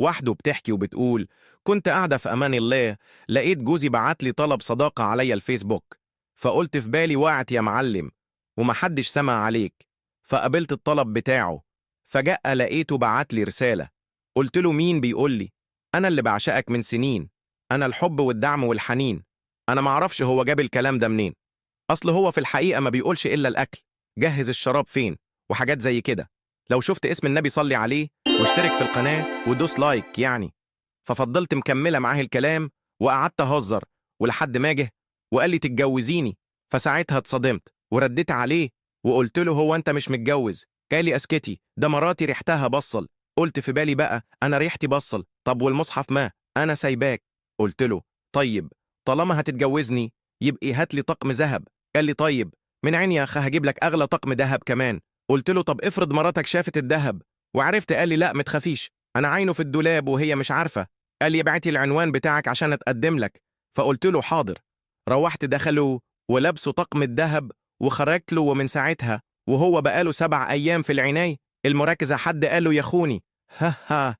وحده بتحكي وبتقول: كنت قاعدة في أمان الله، لقيت جوزي بعت لي طلب صداقة علي الفيسبوك، فقلت في بالي وقعت يا معلم ومحدش سمع عليك، فقبلت الطلب بتاعه. فجأة لقيته بعت لي رسالة، قلت له مين؟ بيقول لي أنا اللي بعشقك من سنين، أنا الحب والدعم والحنين. أنا معرفش هو جاب الكلام ده منين، أصل هو في الحقيقة ما بيقولش إلا الأكل، جهز الشراب فين وحاجات زي كده. لو شفت اسم النبي صلي عليه واشترك في القناة ودوس like يعني. ففضلت مكملة معاه الكلام وقعدت أهزر، ولحد ما جه وقال لي تتجوزيني. فساعتها اتصدمت ورديت عليه وقلت له هو أنت مش متجوز؟ قال لي اسكتي، ده مراتي ريحتها بصل. قلت في بالي بقى أنا ريحتي بصل، طب والمصحف ما أنا سايباك. قلت له طيب طالما هتتجوزني يبقي هات لي طقم ذهب. قال لي طيب من عيني يا أخ، هجيب لك أغلى طقم ذهب كمان. قلت له طب افرض مراتك شافت الذهب وعرفت. قال لي لا متخافيش، أنا عينه في الدولاب وهي مش عارفة. قال لي ابعتي العنوان بتاعك عشان أتقدم لك. فقلت له حاضر. روحت دخلوا ولبسوا طقم الذهب وخرجت له، ومن ساعتها وهو بقاله 7 أيام في العناية المركزة. حد قال له يا خوني؟ ها ها.